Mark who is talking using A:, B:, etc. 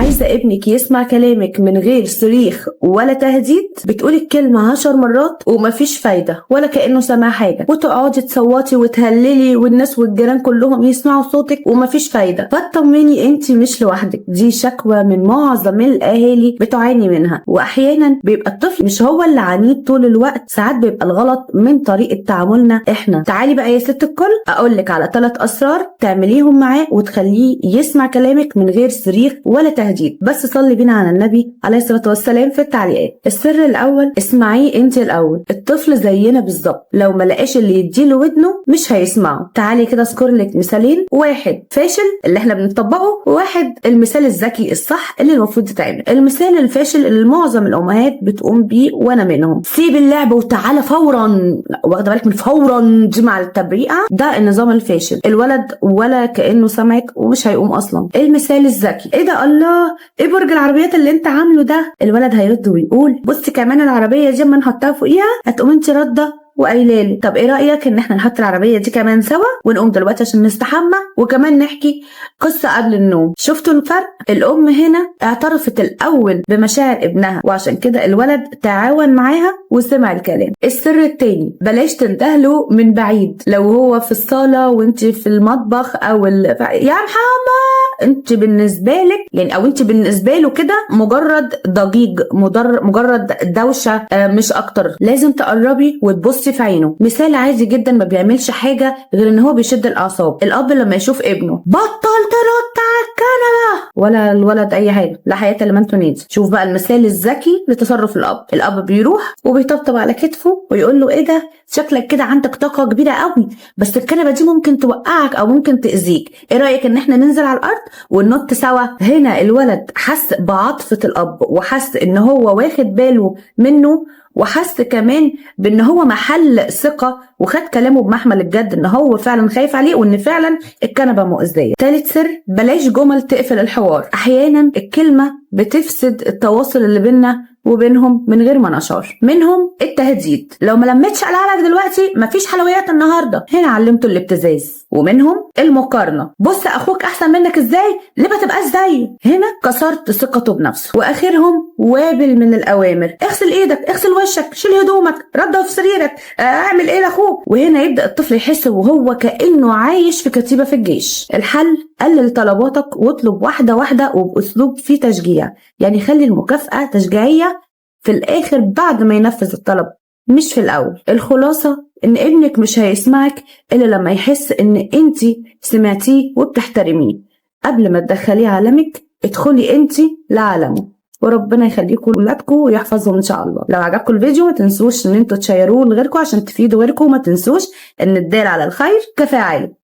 A: عايزة ابنك يسمع كلامك من غير صريخ ولا تهديد؟ بتقولي الكلمة 10 مرات ومفيش فايدة ولا كأنه سمع حاجة، وتقعدي تصوتي وتهللي والناس والجيران كلهم يسمعوا صوتك ومفيش فايدة. فاطمني، انت مش لوحدك، دي شكوى من معظم الاهالي بتعاني منها. واحيانا بيبقى الطفل مش هو اللي عنيد طول الوقت، ساعات بيبقى الغلط من طريقة تعاملنا احنا. تعالي بقى يا ست الكل اقولك على 3 اسرار تعمليهم معاه وتخليه يسمع كلامك من غير صريخ ولا تهديد. بس صلي بينا على النبي عليه الصلاة والسلام في التعليقات. السر الاول، اسمعيه انت الاول. الطفل زينا بالظبط، لو ما لقاش اللي يديله ودنه مش هيسمعه. تعالي كده اذكر لك مثالين، واحد فاشل اللي احنا بنطبقه، وواحد المثال الذكي الصح اللي المفروض يتعمل. المثال الفاشل اللي معظم الامهات بتقوم بيه وانا منهم، سيب اللعب وتعالى فورا. لا، واخده بالك من فورا دي مع التبريئه، ده النظام الفاشل. الولد ولا كانه سمعك ومش هيقوم اصلا. المثال الذكي، ايه ده، الله، ايه برج العربيات اللي انت عامله ده؟ الولد هيرد ويقول بصي كمان العربية دي اما نحطها فوقيها هتقوم انت رده وقايله له طب ايه رايك ان احنا نحط العربية دي كمان سوا ونقوم دلوقتي عشان نستحمى وكمان نحكي قصة قبل النوم. شفتوا الفرق؟ الام هنا اعترفت الاول بمشاعر ابنها، وعشان كده الولد تعاون معاها وسمع الكلام. السر التاني، بلاش تنتهله من بعيد. لو هو في الصاله وانت في المطبخ او يا محمد، انت بالنسبة لك يعني او انت بالنسبة له كده مجرد ضجيج، مجرد دوشه، مش اكتر. لازم تقربي وتبصي في عينه. مثال عادي جدا ما بيعملش حاجة غير ان هو بيشد الاعصاب. الاب لما يشوف ابنه بطل تنط على الكنبة، ولا الولد اي حاجة، لا حياة لمن تنادي. شوف بقى المثال الذكي لتصرف الاب. الاب بيروح وبيطبطب على كتفه ويقول له ايه ده، شكلك كده عندك طاقة كبيرة قوي، بس الكنبة دي ممكن توقعك او ممكن تاذيك، ايه رايك ان احنا ننزل على الارض وننط سوا؟ هنا الولد حس بعاطفه الاب، وحس ان هو واخد باله منه، وحس كمان بان هو محل ثقة، وخد كلامه بمحمل الجد ان هو فعلا خايف عليه وان فعلا الكنبة مؤذية. ثالث سر، بلاش جمل تقفل الحوار. احيانا الكلمة بتفسد التواصل اللي بينا وبينهم من غير ما نشعر. منهم التهديد، لو ما لمتش العابك دلوقتي مفيش حلويات النهارده، هنا علمته الابتزاز. ومنهم المقارنة، بص اخوك احسن منك ازاي، ليه ما تبقاش زيه؟ هنا كسرت ثقته بنفسه. واخرهم وابل من الاوامر، اغسل ايدك، اغسل وشك، شيل هدومك، رده في سريرك، اعمل ايه لاخوك. وهنا يبدا الطفل يحس وهو كانه عايش في كتيبة في الجيش. الحل، قلل طلباتك واطلب واحدة واحدة وباسلوب فيه تشجيع، يعني خلي المكافاة تشجيعيه في الآخر بعد ما ينفذ الطلب، مش في الأول. الخلاصة إن ابنك مش هيسمعك إلا لما يحس إن أنتي سمعتيه وبتحترميه. قبل ما تدخليه عالمك ادخلي أنتي لعالمه. وربنا يخليكم لولادكم ويحفظهم إن شاء الله. لو عجبكم الفيديو ما تنسوش إن انتوا تشيروه لغيركم عشان تفيدوا غيركم، وما تنسوش إن الدال على الخير كفاعله.